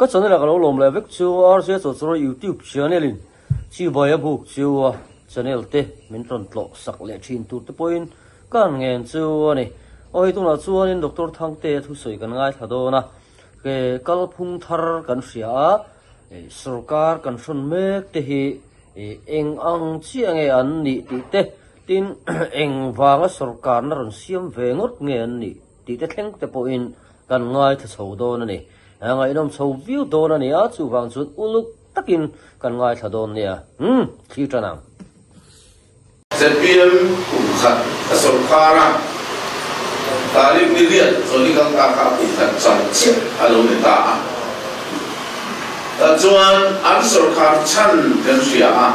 Ka channel ah ka lo lawm leh vek chu RJ Chawchawr YouTube channel in chibai a buk chu a channel te min rawn tlawh sak leh thin tur te pawhin ka han ngen chu a ni. Aw hei tunah chuanin Doctor Thangtea thusawi kan ngaithla dawn a, ke kalphung thar kan hria a, sorkar kan hrawn mek te hi eng ang chiah nge an nih tih te, tin eng vanga sorkarna rawn siam ve ngawt nge an nih tih te thleng te pawhin kan ngaithla chho dawn a ni. A ngaihnawm chho viau dawn a ni a, chuvang chuan uluk takin kan ngaithla dawn nia. Umm, thlir tan ang. Zpm kum khat a sawrkar a, Tarikh ni riat chawlhi kal ta kha kum khat cham chiah a lo ni ta a. Tah chuan an sawrkar chhan kan hria a,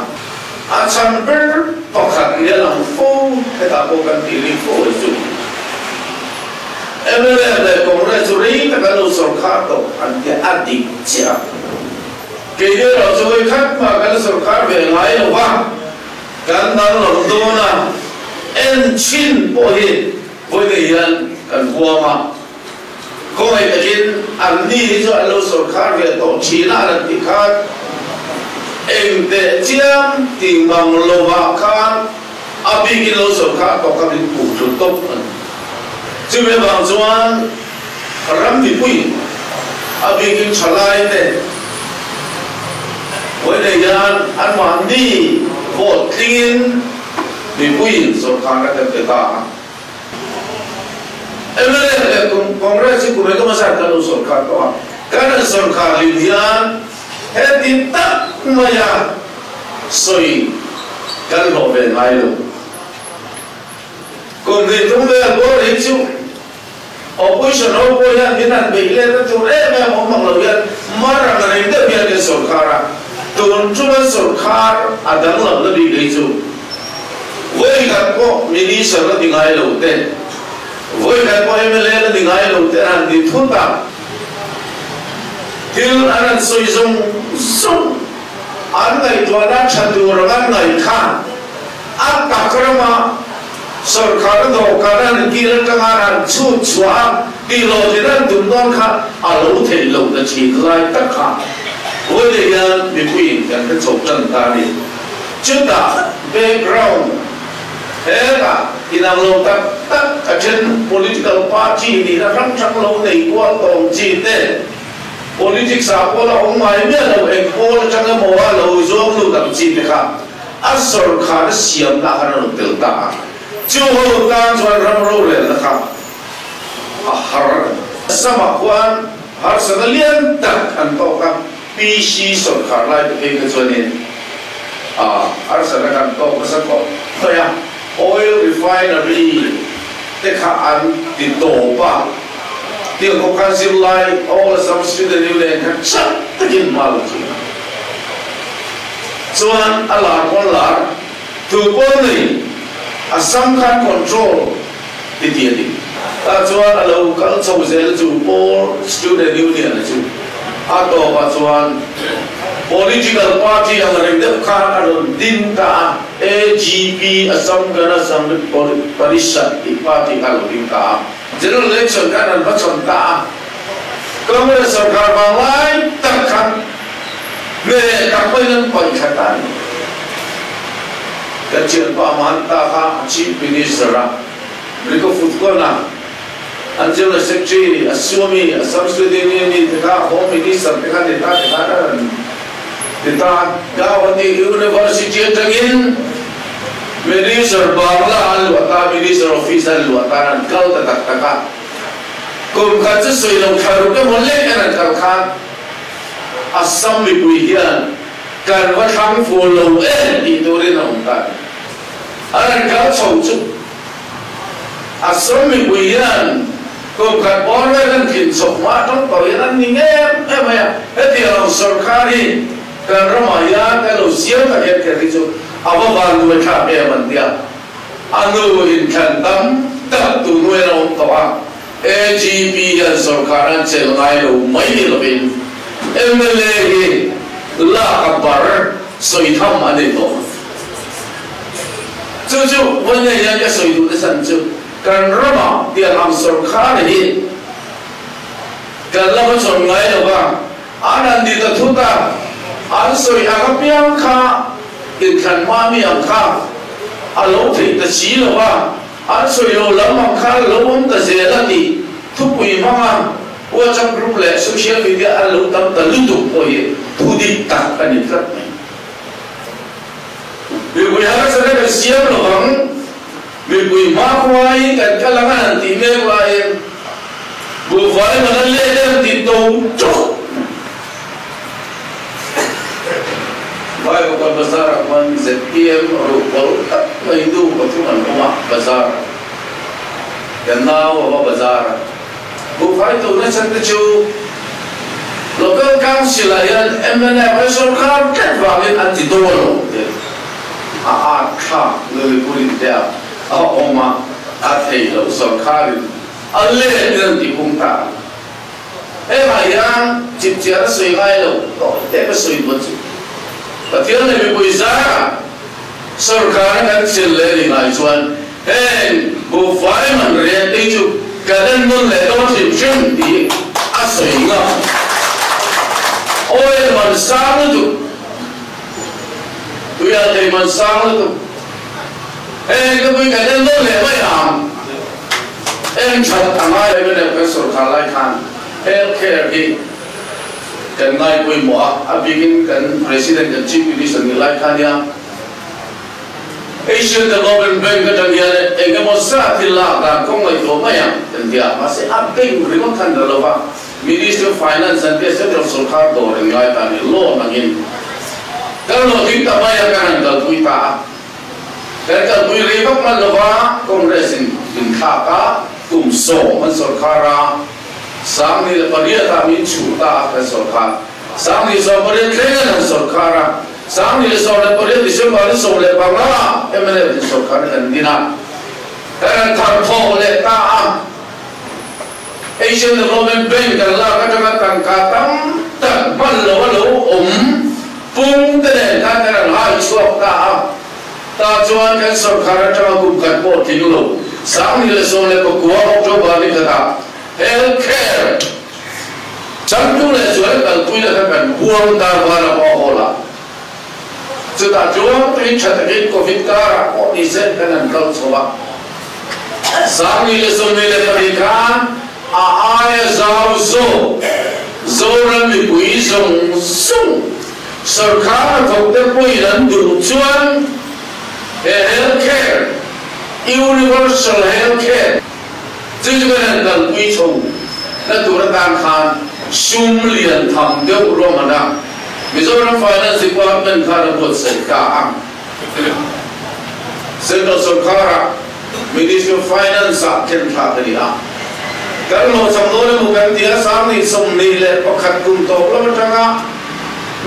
a chhan ber pakhat ni a lang fo, hetah pawh kan tih rik fo hi chu mnf leh Congress chu rei tak an lo sawrkar tawh an tia a dik chiah a. Keini erawh chu vawikhat mah kan sawrkar ve ngai lo va. Kan danglam dawn a, en chhin pawh hi vawiin hian kan huam a, khawngaih takin an ni hi chu an lo sawrkhar ve tawh thin a, an han tih khan eng teh chiang tih mang lovah khan a bikin lo sawrkhar tawh kha min puh thlu tawp a ni. Chumi avang chuan ram mipui a bikin thalai te vawiin hian anmahni vote tlingin mipuiin sawrkharna kan pe ta a. Mla leh Congress hi kum engemaw zat kan lo sawrkhar tawh a, kan han sawrkhar lim hian heti tak maia sawi kan hlawh ve ngai lo. Kum hnih tum vel bawr hi chu Opposition ho pawh hian min han beih let a tur em em awm ang lo hian mar ang reng deuh hian kan sawrkhar a, tun chunga sawrkhar a danglam na bik hi chu vawikhat pawh Minister la ni ngai lo te, vawikhat pawh mla la ni ngai lo te an han ti thut a, thil an han sawi zawng zawng an ngaihtuahna tha tur ang an ngaihkha a tak rama Sawrkar dawhkan an kil atanga an han chhut chhuah a, tih hlawhtlin an tum dawn kha a lo theih loh ta thin lai tak kha vawiin hian mipuiin kan hre chho tan ta a ni. Chutah background hetah inang lo tak tak a then political party nihna hrang hrang lo nei kual tawng chi te, politics ah pawh la awm ngai miah lo eng pawl atang emaw a lo zawng lut ang chi te kha A sawrkhar siamna khan a rawn tel ta a, chu ho tan chuan ram rorelna kha a har a ni. Samah khuan harsatna lian tak an tawk a, PC sawrkhar lai te phei kha chuanin a harsatna kha an tawk nasa khawp mai a, oil refinery te kha an ti tawp a, tiang khawp khan zirlai All Assam Student Union khan chak takin hma la thin a. Chuan a lar pawn lar, tu pawn nei, Assam khan control ti ti a ni. Tah chuan a lo kal chho zel chu Pawl Student Union a chu a tawpah chuan political party ang reng deuh khan a rawn din ta a, AGP, Assam Gana Sangrit Parishad tih party kha a lo ding ta a. General Election khan an va chhawn ta a, Congress sorkar vanglai tak khan Hmeh tak pawhin an paih thla ta a ni. Kan thianpa Mahanta kha Chief Minister a Rico Futkona, an General Secretary a Swami, Assam State Union te kha Home Minister te kha ni ta te khan a rawn ti ta. Gauhati University atangin Minister Bangla an luah ta, Minister Office an luah ta an kal ta tak tak a. Kum khat chu sawi lo thla ruk emaw lek an rawn kal khan Assam mipui hian kan va thlang fur lo em tih turin a awm ta a ni. A rawn kal chho chu Assam mipui hian kum khat bawr vel an tlin chawp hma atang tawh hian an ni ngem em mai a, hetiang ang sawrkar hi kan ramah hian kan lo siam tak hian kher hi chu a va vanduai thlak em an tia. A nu inthlan tam tak tu hnuaiin a awm tawh a. AGP hian sorkar an chelh ngai lo mai ni lovin mla hi lak a bar sawi tham a nei tawh. Chu chu vawiin hian ka sawi duh te chhan chu kan ramah tiang ang sorkar hi kan la hmachhawn ngai lo va, an thut a, an sawi ang apiang kha inthlan hma mi ang kha a lo theih ta si lo a, an sawi lo lam ang kha a lo awm ta zel a tih thupui hmanga WhatsApp group leh social media an lo tam ta lutuk pawh hi thu dik tak a ni tlat mai. Mipui harsatna kan siam lo vang. Mipui hmakhuaiin kan kal ang a han tih mek laiin buhfai man an let em tih to chawk mai. Vaivakawn bazar-ah khuan zpm ruhkawl tak mai nu pathum an awm a, bazar kan nau a va bazar a. Buhfai to nasa te chu Local Council-ah hian mnf an sawrkar tlat vangin an ti dawn lo te a at thlak Lulipur-in te a awm a, a thei lo sawrkarin a let in an ti pung ta. Hengah hian chipchiar a sawi ngai lo tawh te ka sawi pawn chu Pathian leh mipui zara sawrkar kan chil leh ni ngai chuan heng buhfai man riat te chu kan en nawn leh dawn hrim hrim tih a sawi ngam. Oil man sang lutuk, tuiah thei man sang lutuk, heng te pawhin kan en nawn leh mai ang. En that a ngai em em kan sawrkar lai khan health care hi kan ngai pawimawh a, a bikin kan President kan Chief Minister nih lai khan hian Asian Development Bank atang hian eng emaw zat hi lak dan kawng ngaihtuah mai ang kan ti a, mahse a bank ringawt khan dah lova Ministry of Finance an tia Central sawrkar dawr in ngai ta ni loan angin kan lo ding ta mai a kan han kalpui ta a. Kan kalpui rei vak man lova Congress in min thlak a, kum 10 an sawrkhar a, 2008 ah min chhuh ta a kan sawrkhar, 2018 thleng an han sawrkhar a, 2018 December ni 15 ah mnf in sawrkhar kan din a, kan han thar thawh leh ta a, Asian Development Bank kan lak atanga tangka tam tak hman lo a lo awm pung te nen khan kan han hai chhuak ta a, tah chuan kan sawrkhar atanga kum khat pawh tling lo 2019 October ni khatah Health Care changtu leh zual kalpui na kha kan huang dar var a pawh a hawl a, chutah chuan tuin tha takin Covid karah pawh ni se kan han kal chho a. 2024 khan a aia zau zawk Zoram mipui zawng zawng sawrkhar hnathawkte pawhin an duh chuan he health care, universal health care, chu chu kan han kalpui chho na tur atan khan sum lian tham deuh ruahmana Mizoram Finance Department khan a buatsaih ta a. Central sawrkara Ministry of Finance ah thlen thlak a ni a. Kan lo cham dawn emaw kan ti a, 2021 kum tawp lam atanga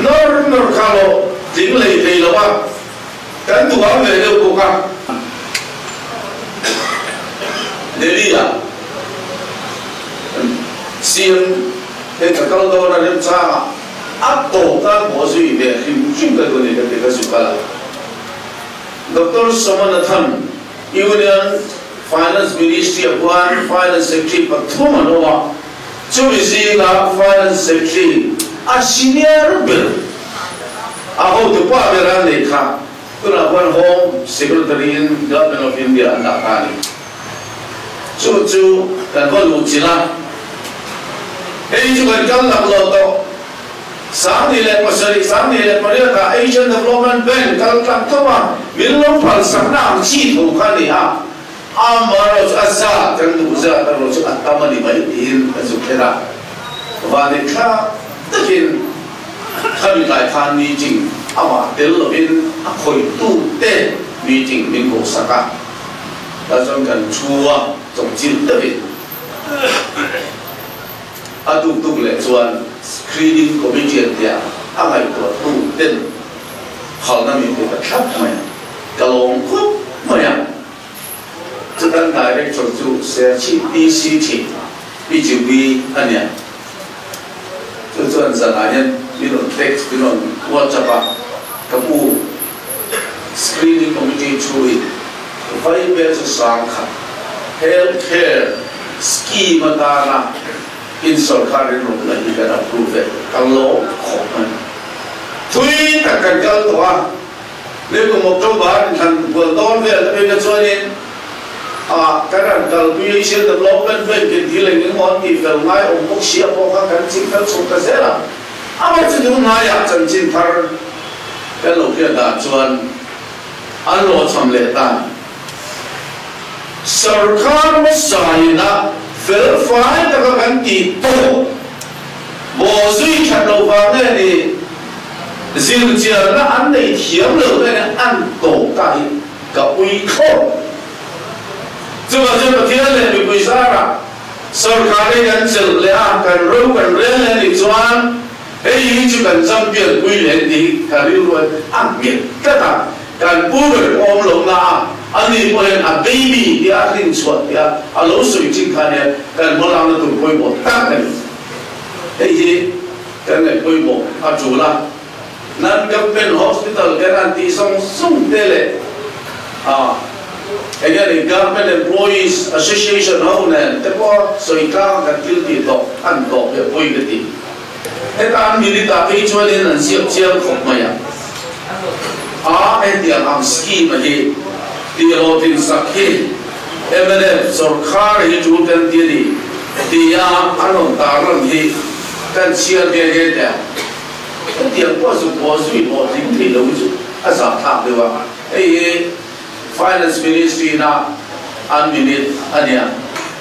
nawr nawr kha lo tling lei thei lo a, kan duham ve deuh bawk a. Delhi ah CM hei ka kal dawn a remchangah A tawp tan pawh zui ve hrim hrim ka duh a ni ka ti ka zu kal a. Doctor Somanathan, Union Finance Ministry ah khuan Finance Secretary pathum an awm a, chumi zingah Finance Secretary a senior ber, a hotu pa ber an neih kha tunah khuan Home Secretary in Government of India an dah ta a ni. Chu chu kan va luh chilh a, hei chu kan kal lak lo tawh. 2007, 2008 ah Asian Development Bank kal tlang tho a, min lo phal sakna ang chi tho kha a ni a, amaherawh chu a zat kan duh zat erawh chu a tam a ni mai tiin ka zuk thlen a. Vandik thlak takin khami tlai khan meeting amah tel lovin a khawitute meeting min kawhsak a. Tah chuan kan thu a chawpchilh deuhin a tuk tuk leh chuan Screening Committee an tia a ngaihtuah tu ten phalna min pe ta thlap mai a, ka lawm khawp mai a. Chutan Director chu Serchhip DC thin Pi Jubi a nia. Chu chuan zanah hian min rawn text, min rawn WhatsApp a, ka pu, Screening Committee thuin vaibel chu 10,000 Health Care Scheme atana in sawrkar rinrawmna hi kan approve e, ka lawm khawp mai. Thui tak kan kal tawh a, nikum October inthlan bual dawn vel te phei kha chuanin ah kan han kalpui Asian Development Bank in thil eng eng maw an tih fel ngai awm bawk sia pawh kha kan ching fel chho ta zel a. Amah chu tun hnaiah chanchin thar kan lo hriat dan chuan an hlawhchham leh tan. Sarkar hmasa ina fel fai taka kan tih tawh bawhzui that loh vang nge ni, zirchianna an nei thiam lo nge ni an tawp ta hi ka ui thlawt. Chuvang chuan Pathian leh mipui zarah sarkar hi kan chelh leh a, kan ro kan rel leh a nih chuan hei hi chu kan champion pui leh tih hi ka rilru a nghet tlat a. Kan pu ber awm lo na a, ani pawhin a baby tia a hrin chhuah tia a lo sawi thin kha nia kan hmalakna tur pawimawh tak a ni. Hei hi kan ngaih pawimawh a tul a, nan government hospital kan han tih zawng zawng te leh a eng nge ni government employees association ho nen te pawh sawi tlang a kan thil tih tawh an tawp hi a pawi ka ti. Heta an minute ah phei chuanin an ziak chiang khawp mai a, a hetiang ang scheme a hi tihhlawhtlin sak hi mnf sawrkhar hi tul kan ti a ni tia an rawn tarlan hi kan chhiar nghe nghe teh ang. Hetiang pawh zuk pawh zui hlawhtling thei lo hi chu a zahthlak deuh a, hei hi Finance Ministry ina an minute a nia.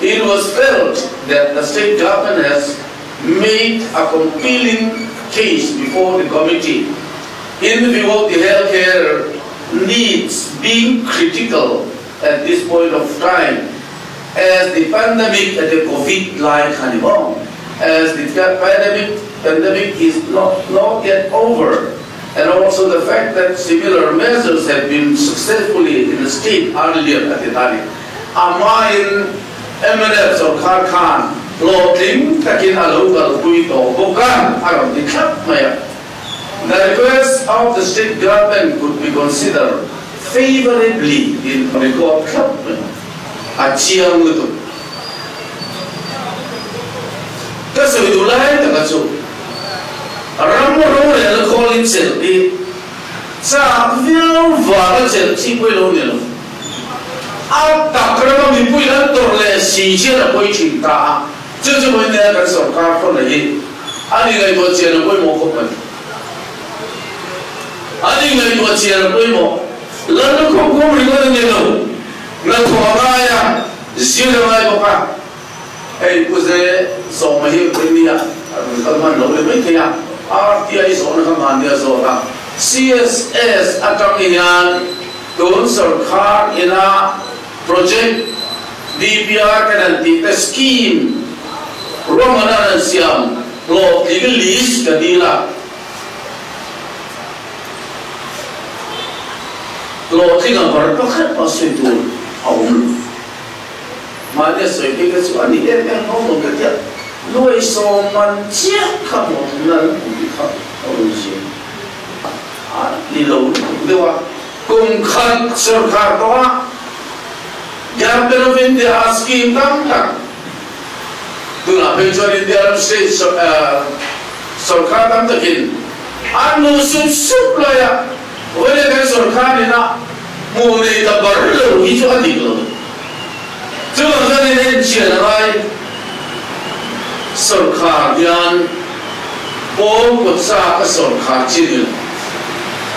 It was felt that the state government has made a compelling case before the committee in view of the healthcare needs being critical at this point of time as the pandemic at the COVID lai kha ni maw as the pandemic pandemic is not not yet over and also the fact that similar measures have been successfully in the state earlier a ti ta ni a hmain Mnf sawrkhar khan hlawhtling takin a lo kalpui tawh bawk a, a rawn ti thlap mai a. The request of the state government could be considered favourably in record thlap mai a, a chiang lutuk. Ka sawi duh lai taka chu ram rorelna khawlin chelh hi chak viau vanga chelh chi pawh i lo ni lo. A tak rama mipui an tawrh leh si chian a pawi thin ta a, chu chu vawiin nia kan sawrkar khawn leh hi an ingaihtuah chian a pawimawh khawp mai. An ingaihtuah chian a pawimawh. Lalna khawm khawm ringawt a ni lo, hnathawh a ngai a, zir a ngai bawk a. Hei Pu Ze Zawma hi vawiin nia a rawn kal hman lo leh mai thei a, RTI zawhna kha mahni a zawt a, CSS atang hian Tun sawrkhar ina project DPR kan han tih te scheme ruahman an han siam hlawhtling list ka dil a, hlawhtling a bar pakhat pawh sawi tur a awm lo. Mahni a sawi phei kha chu a ni em em ngawt lo ka tia, nuai sawm man chiah kha hlawhtlinna an hmu tih kha a rawn ziah a ni lo lutuk deuh a. Kum khat sawrkar tawhah Government of India a scheme tam tak, tunah phei chuan India ram state sawrkar tam takin an hmuh sup sup lai a, vawiin kan sawrkar ina hmuh nei ta bar lo hi chu a dik lo. Chuvang chuan in enchian a ngai, sawrkar hian pawl kawt sa ka sawrkar chi ni lo.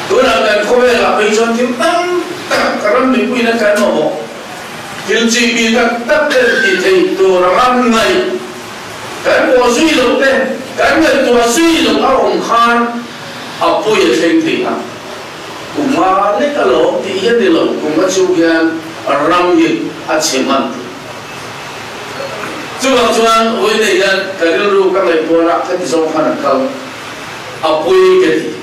Tunah kan khawvelah phei chuan thil tam tak ram mipuiin a kan mamawh. Thil chi mi tak tak te tih theih tur anga ngaih kan pawh zui loh te, kan ngaihtuah zui loh a awm khan a pawi a thleng thei a. Kum a lek a lawm tih hi a ni lo, kum a chhung hian ram hi a chhe hman thei. Chuvang chuan vawiin hian ka rilru ka ngaihtuahna ka ti zawng khan an kal a pawi ka ti.